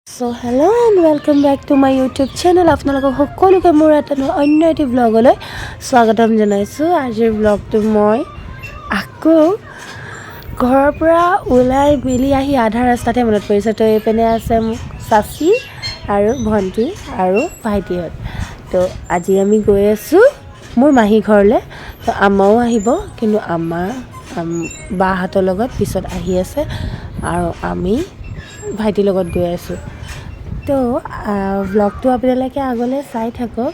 So hello and welcome back to my YouTube channel. আপোনালোকক সকলোকে মোৰ এটা অন্য এটি ব্লগলৈ স্বাগতম জনাইছোঁ। আজিৰ ব্লগটো মই আকৌ ঘৰৰ পৰা ওলাই মেলি আহি আধা ৰাস্তাতে মনত পৰিছে। তো এইপিনে আছে মোক চাচি আৰু ভণ্টি আৰু ভাইটিহঁত। তো আজি আমি গৈ আছোঁ মোৰ মাহী ঘৰলৈ। তো আমাও আহিব, কিন্তু আমাৰ বাহঁতৰ লগত পিছত আহি আছে আৰু আমি ভাইটিৰ লগত গৈ আছোঁ। তো ব্লগটো আপোনালোকে আগলৈ চাই থাকক।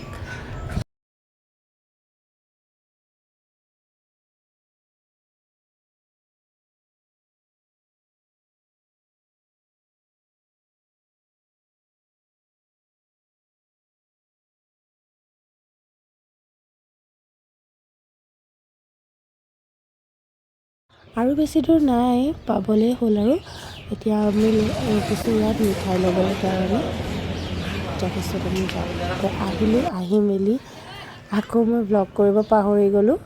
আৰু বেছি দূৰ নাই, পাবলৈ হ'ল। আৰু এতিয়া আমি ৰখিছোঁ ইয়াত মিঠাই ল'বলৈ কাৰণে, তাৰপিছত আমি যাম। তো আহিলোঁ, আহি মেলি আকৌ মই ব্লগ কৰিব পাহৰি গ'লোঁ,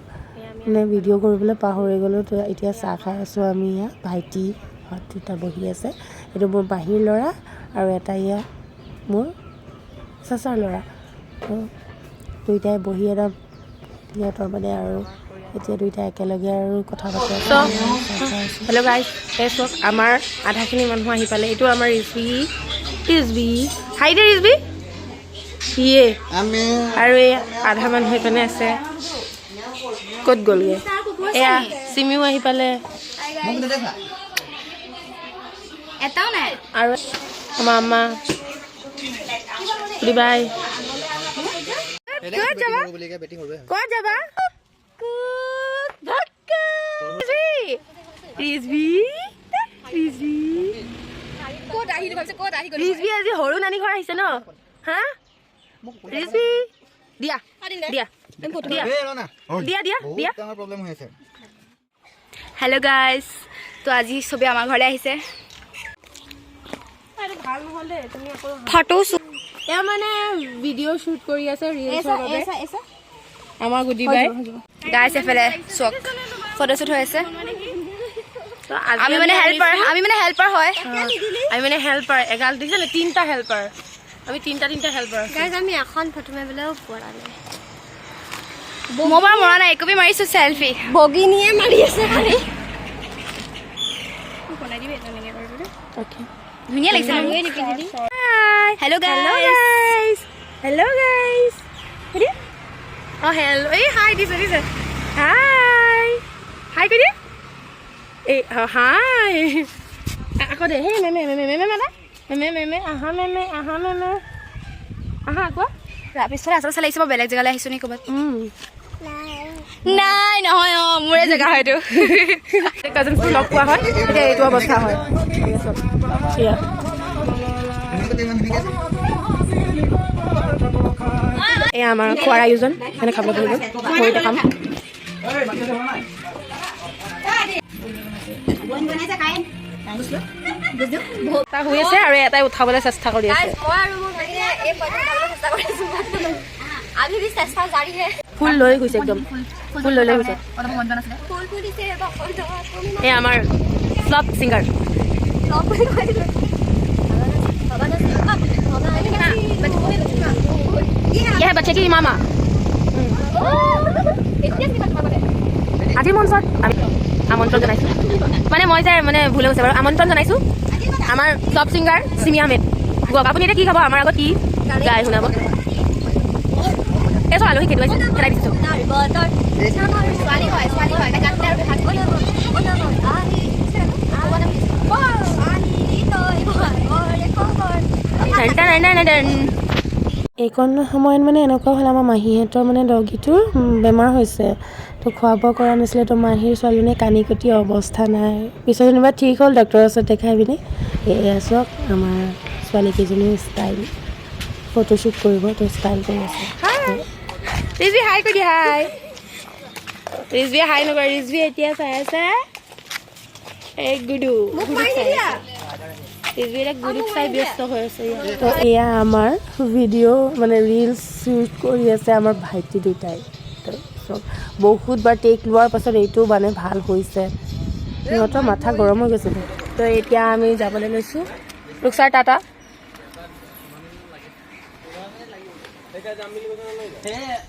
মানে ভিডিঅ' কৰিবলৈ পাহৰি গ'লোঁ। তো এতিয়া চাহ খাই আছোঁ আমি। ইয়াত ভাইটিহঁত দুটা বহি আছে। এইটো মোৰ মাহীৰ ল'ৰা আৰু এটা ইয়াত মোৰ চাচাৰ ল'ৰা। তো দুইটাই বহি এটা সিহঁতৰ মানে আৰু এতিয়া দুইটা একেলগে আৰু কথা পাতি আছে। চাহ খাই আছোঁ। হেল্ল' গাইজ, এই চাওক, আমাৰ আধাখিনি মানুহ আহি পালে। এইটো আমাৰ ৰিজভি। ৰিজভি, হাই দে ৰিজভি। ইয়ে আৰু এই আধা মানুহ এইপিনে আছে, ক'ত গ'লগৈ? এয়া চিমিও আহি পালে। এটাও নাই। আৰু আমাৰ আম্মা। বাই। ক'ত যাবা? ক'ত যাবা? ৰিজভি, ৰিজভি। ক'ত আহিলো ভাবিছো, ক'ত আহি গ'লো। ৰিজভি আজি সৰু নানী ঘৰ আহিছে ন? হা ৰিজভি, দিয়া দিয়া দিয়া দিয়া দিয়া দিয়া। প্ৰব্লেম হৈ আছে। হেল্ল' গাইজ, তো আজি চবে আমাৰ ঘৰলৈ আহিছে। ভাল নহ'ল দেই, তুমি আকৌ ফটো। এয়া মানে ভিডিঅ' শ্বুট কৰি আছে ৰিলছৰ বাবে আমাৰ গুডি বাই। গাইজ, এফালে চাওক, ফটো শ্বুট হৈ আছে। তো আজি আমি মানে হেল্পাৰ, আমি মানে হেল্পাৰ হয়। আমি মানে হেল্পাৰ। এগাল দেখিছে নে? তিনিটা হেল্পাৰ আমি, তিনিটা তিনিটা হেল্পাৰ। গাইজ, আমি এখন ফটো মাৰিবলৈও পৰা নাই। মই বাৰু মৰা নাই, একপি মাৰিছো চেলফি। বগিনীয়ে মাৰি আছে খালি। অ'কে। ধুনীয়া লাগিছে। Hello guys. Guys, hello guys. অঁ, হেল্ল'। এই হাই দিছে, দিছে হাই। হাই কৈ দিয়া। এই অঁ, হাই আকৌ দে। সেই মেমে মেমে মেমে মাতা, মেমে মেমে আহা, মেমে আহা, মেমে আহা আকৌ। পিছফালে আচলতে লাগিছে মই বেলেগ জেগালৈ আহিছো নেকি ক'ৰবাত। নাই, নহয়, অঁ, মোৰে জেগা হয় এইটো। কাজিনছবোৰ লগ পোৱা হয়, এতিয়া এইটো অৱস্থা হয়। এয়া এয়া আমাৰ খোৱাৰ আয়োজন, মানে খাবলৈ বহি গ'ল। মই এতিয়া খাম। তাই শুই আছে আৰু এটাই উঠাবলৈ চেষ্টা কৰি আছে। মই আৰু মোৰ ভাগিনে এই ফটো উঠাবলৈ চেষ্টা কৰি আছো। अभी भी চেষ্টা जारी है। ফুল লৈ গৈছে, একদম ফুল লৈ লৈ গৈছে। ফুল ফুলিছে। এয়া আমাৰ ফ্লপ ছিংগাৰ। यह है बच्चे की मामा। আজিৰ মঞ্চত আমি আমন্ত্ৰণ জনাইছোঁ, মানে মই যে মানে ভুল হৈ গৈছে বাৰু, আমন্ত্ৰণ জনাইছোঁ আমাৰ টপ ছিংগাৰ চিমি আহমেদ। গওক, আপুনি এতিয়া কি খাব? আমাৰ আগত কি গাই শুনাব? এই চব আলহী খেদুৱাইছে, খেদাই দিছোঁ। ছোৱালী হয়, ছোৱালী হয়। তাই গান আৰু হাত নাই নাই নাই। এইকণ সময়ত মানে এনেকুৱা হ'ল, আমাৰ মাহীহঁতৰ মানে ডগীটোৰ বেমাৰ হৈছে। তো খোৱা বোৱা কৰা নাছিলে, তো মাহীৰ ছোৱালীজনীয়ে কান্দি কুটি অৱস্থা নাই। পিছত যেনিবা ঠিক হ'ল ডক্টৰৰ ওচৰত দেখাই পিনি। এয়া চাওক, আমাৰ ছোৱালীকেইজনীৰ ষ্টাইল, ফটোশ্বুট কৰিব, তো ষ্টাইল কৰি আছে। ৰিজভি, হাই কৈ দিয়া, হাই। ৰিজভিয়ে হাই নকৰে। ৰিজভি এতিয়া চাই আছে এই গুডু, গুডুক চাই আছে। ৰিজভি এতিয়া গুডুক চাই ব্যস্ত হৈ আছে ইয়াত। তো এয়া আমাৰ ভিডিঅ' মানে ৰিলচ শ্বুট কৰি আছে আমাৰ ভাইটি দুটাই। তো চাওক, বহুতবাৰ টেক লোৱাৰ পাছত এইটো মানে ভাল হৈছে। সিহঁতৰ মাথা গৰম হৈ গৈছিলে। তো এতিয়া আমি যাবলৈ লৈছোঁ। ৰুকচাৰ, টাটা।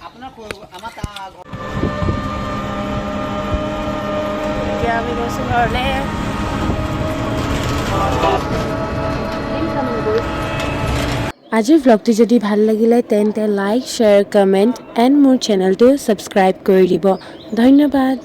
আপোনাৰ আমাৰ তাৰ এতিয়া আমি গৈছোঁ ঘৰলৈ। আজিৰ ভ্লগটো যদি ভাল লাগিলে, তেন্তে লাইক, শ্বেয়াৰ, কমেণ্ট এণ্ড মোৰ চেনেলটো ছাবস্ক্ৰাইব কৰি দিব। ধন্যবাদ।